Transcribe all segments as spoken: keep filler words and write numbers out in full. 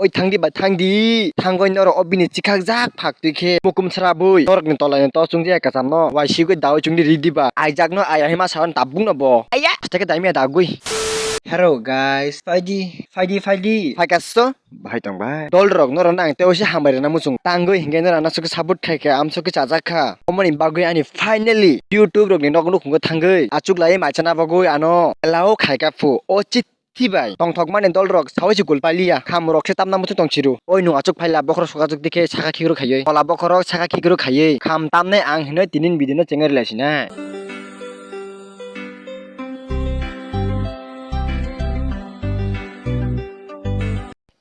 Oi thangdi ba thangdi. Thangoi norok o bini chikhak jak phak twi khe mukum srabwi norokni tolani to chungjaya kwchamno. Waisigwi dawi chungdi ridi ba. Aijakno ai ahima sawan tabukno bo. Aya. Hasteke daimya dagwi. Hello guys. Phaidi, phaidi, phaidi. Phaikasto. Bahai tong bai. Dol rok norok nang tei oise hambai rwna muchung. Tangwi hinkhe norok nasuk support khai khe amsuk khe chajak kha. Omoni bagwi ani finally YouTube rokni nok nukhungo thangwi achuk lai macha na bagwi ano allow khai kha phu. O chit Thibai tongthokmani dolrok saui se gul pailiya, khamrok se tamna muchung tong chiru. Oi nwng achuk phaila bokhorok sokachuk dikhe saka khikrok khaiwi, tola bokhorok saka khikrok khaiwi, kham tamnai ang hinwi tinin video no chengari laisinai.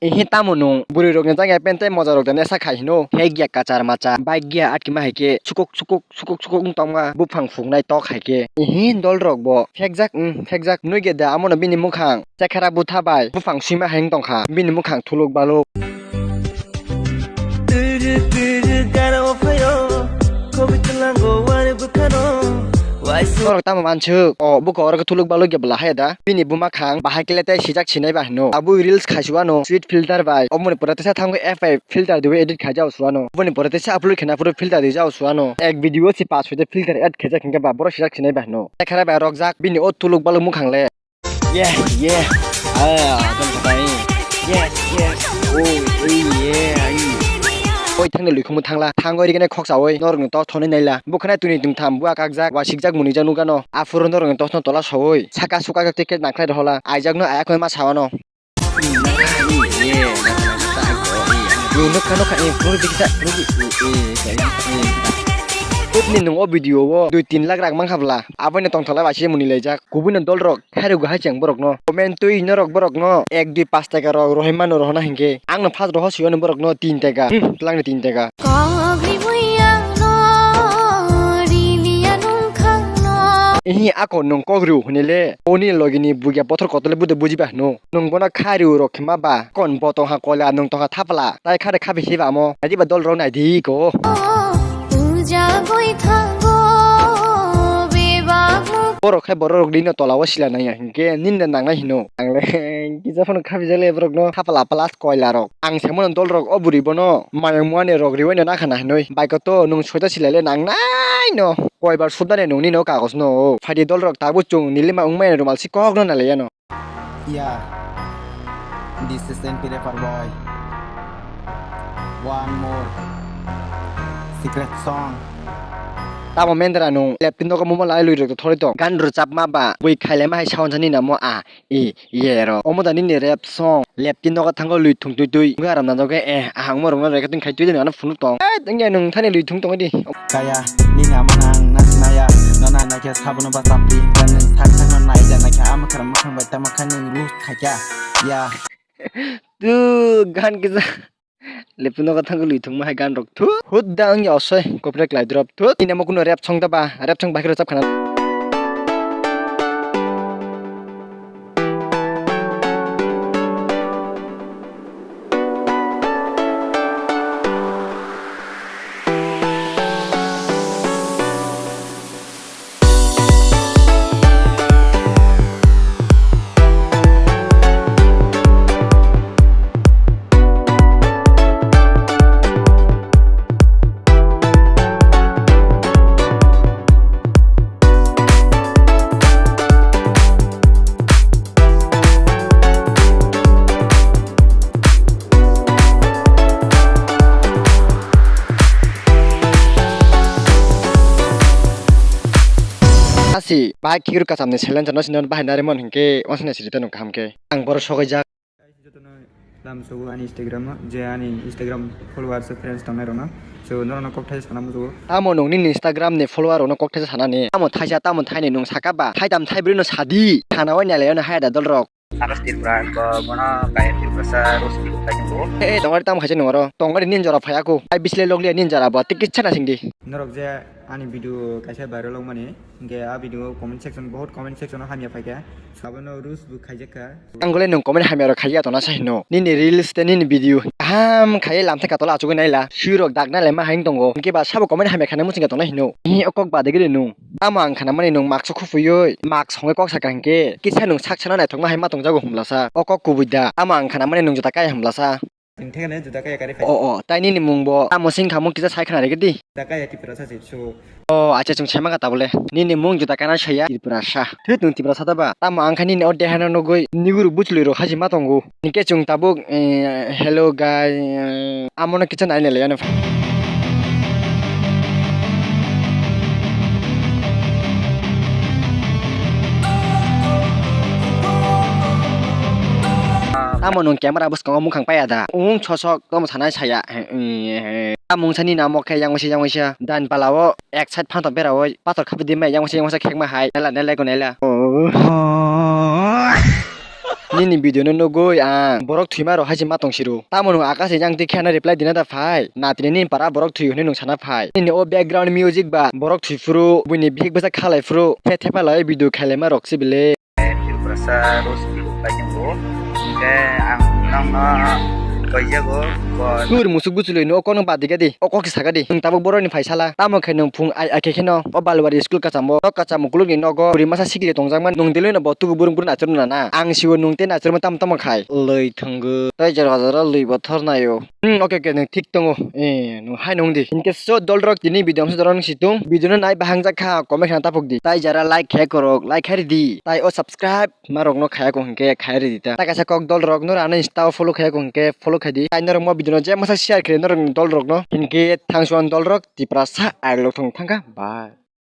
Ehe tamo nwng bwrwi rokni jagya pen tei moja rok da nesa khai hino. Hek ya kachar macha, bike ya atkima hai khe sukuk sukuk sukuk sukuk wng tongma buphang phungnai tok hai khe. Ehe dol rok bo phekjak, wng phekjak nugya da amo no bini mukhang. Chekhara bwtha bai buphang swima hai wng tongkha, bini mukhang thuluk baluk. Tiri tiri gana o phaio, kobi tlango wani bwkhano. Waisa. Borok tamo mansuk, o buko oro khe thuluk baluk ya bwla haya da. Bini buma khang bahai kele tei sijak sinai ba hino. Abo reels khai suano sweet filter bai. Oboni pore teisa thango F I filter diwi edit khai jao suano. Oboni pore teisa upload khena phuru filter di jao suano. Ek video si pas hoite filter add khaijak hinkhe ba borok sijak sinai ba hino. Chekhara bai rokjak bini o thuluk baluk mukhang le. Yeah, yeah. Ah, dong kata ni. Yeah, yeah. Oh, oh, yeah. Oi thangni luikhumung thangla. Thangoi rigene khoksa oi. Norokni tok thonwi naila. Bukhana tuni tungtham bua kakjak, wasikjak mwnwijak nukgano. Aphuru norokni tokno tola soi. Saka suka khe ticket nangkhlai rohola. Aijakno ayakno ma sawano. Nukha nukha ni puri dikta puri. Upni nung o video o dui tin lakh rang mankha bwla. Aboino tongthola bai se mwnwi laijak. Kubui no dol rok. Khairok hai cheng borok no. Comment twi norok borok no ek dui pash taka rok rohoi mano rohona hinkhe. Ang no first roho sio no borok no tin taka. Hmm, twlang ni tin taka. Kok ribui ang no, riliya nung khang no. Ihi ako nung kok riu hwnwi le. Oni logi ni bugya bothor kotole bude buji ba hwno. Nung bono kha riu rok khe ma ba. Kon bo tong ha koila nung tong ha thapla. Tai kha de kha bisi ba mo. Nai di ba dol rok nai di ko. Puja goi thango bebak mu. Borok khai borok rok dino tola o sila nang ya hinkhe nini de nangnai hino. Ang le kisa phano kha bijak le borok no thapla plus koila rok. Ang se mano dol rok o bwrwi bono mayung muani rok riwai no nakha na hinoi. Bai koto nung soita sila le nangnai no. Koibar sudani nung nino kagos no. Phaidi dol rok tabuk chung nilima wngmani rumal si kok no nalai ya no. Yeah, this is N P Rapper Boy. One more secret song. Tamo mendra nung lepti nogo mumo lai lui rok thori tong. Gan rwchap ma ba bui khailai ma hai sound ni namo a i ye ro. Omo da nini rap song lepti nogo thango lui thung tui tui. Ngar na joge eh ahang mo rok no rek tin khai tui de na phunu tong. Eh, tengya nung thani lui thung tong di. Kaya, nini ama nang na sinaya, no na na khe sabuno ba tapi, dan nang sak sak no nai, dan na khe ama khara mukhang bai tama khan nang lu khaikya, ya. Tu gan kisa. Lepuno ka thang lui thung ma hai gan rok thu. Hut da ang ya osoi, kopre klai drop thu. Ini mo kuno rap song da ba, rap song bahir chap khana. Asi, bahai khikrwi kasamni silencer no sini bahai narimon hinkhe, wansana siri tano kaham khe. Ang borok sokaijak. Guys, jotono lam sogo ani Instagram o, je ani Instagram followers, friends tongnai rokno. So, norokno kok thaisa sana muchugo. Tamo nung nini Instagram ni follower rokno kok thaisa sanani? Tamo thaisa, tamo thaini nung saka ba? Thaitam thaibrwi no sadi. Sana wai nalai ono haya da dol rok. Akash Tripura, bo-, bono kaya Tripura sa Rose Group khai tongo. Eh, eh, tongari tamo khaisa nung oro. Tongari nin jora phai aku. Ai bisle logliya nin jora bo. Tikit sana singdi. Norok je ani video kaisa viral wngmani, hinkhe a video o comment section, bahut comment section o hamya phaikha. Abono roast bo khaijakha. Ang gole nwng comment hamya rok khaiya tongna sai hino. Nini reels tei nini video kaham khaiwi lamthai katolo achugwi naila. Sui rok dak nailai ma hai wng tongo. Hinkhe ba sabo comment hamya khaina muchungya tongna hino. Hi o kok bade gede nwng. Tamo ang khanamani nwng mask o khupui oi, mask hongwi kok saka hinkhe. Kisa nwng sak sana naithokma hai ma tongjago humlasa. O kok kubui da. Tamo ang khanamani nwng jota kaya humlasa. Chwng thekne juda kaya kari phai. O, o, tai nini mung bo tamo sing khamung kisa sai khna rikdi. Juda kaya Tiprasa se su. O, acha, chwng sai mangkha tabole. Nini mung juda kana saya Tiprasa. Thut nwng Tiprasa da ba? Tamo ang kha nini o dehano nugui niguru buchului rok haji ma tongo. Hinkhe chwng tabuk, eh, hello guys, eh, amono kisa nai nai laiya no. Tamo nwng camera bwskango mukhang paiya da? Wng sosok tamo sanai saya. Tamo wngsa nini amo khe yang waisa yang waisa dan pala o ek side phantok bera o pathor khapi di mai yang waisa yang waisa khekma hai. Naila naila ko naila. Nini video no nugui ang borok thwima rok haisi ma tong siro. Tamo nwng akash ni yang twi khena reply dina da phai. Na tini nini para borok thwi hwnwi nwng sana phai. Nini o background music ba borok thwi phuru buini bihik bwsa khalai phuru the thepa lai video khailai ma rok si bile. Tiprasa rose philuk pai tongo. Hingke ang nokno koijago. Bo sur musuk buchului no kokno badi gadi. O kok saka di. Nwng tabuk boroni phaisala. Tamo khe nwng phung ai ai khe kheno o Balwari school kachamo. O kachamo kuluk ni nogo. Puri masa sikli tongjakman. Nwng deloi no bo tubu burung burung achur na na. Ang siwo nwng te achur ma tamo tamo khai. Loi thanggo. Tai jora jora loi bo thor nayo. Hmm, okay, okay, nwng thik tongo. Eh, nwng hai nwng di. Hinkhe so dolrok tini video amsa dorok nwng situng. Video no nai bahang jak kha, comment khna tapuk di. Tai jara like khe korok, like khai di. Tai o subscribe ma rok no khaya ko hinkhe khai ri di ta. Ta kaisa kok dolrok no rano Insta o follow khaya ko hinkhe follow khai di. Tai norok mo video no je masa share khe norok dolrok no. Hinkhe thangsuan dolrok Tiprasa ailok thong thangkha. Bye.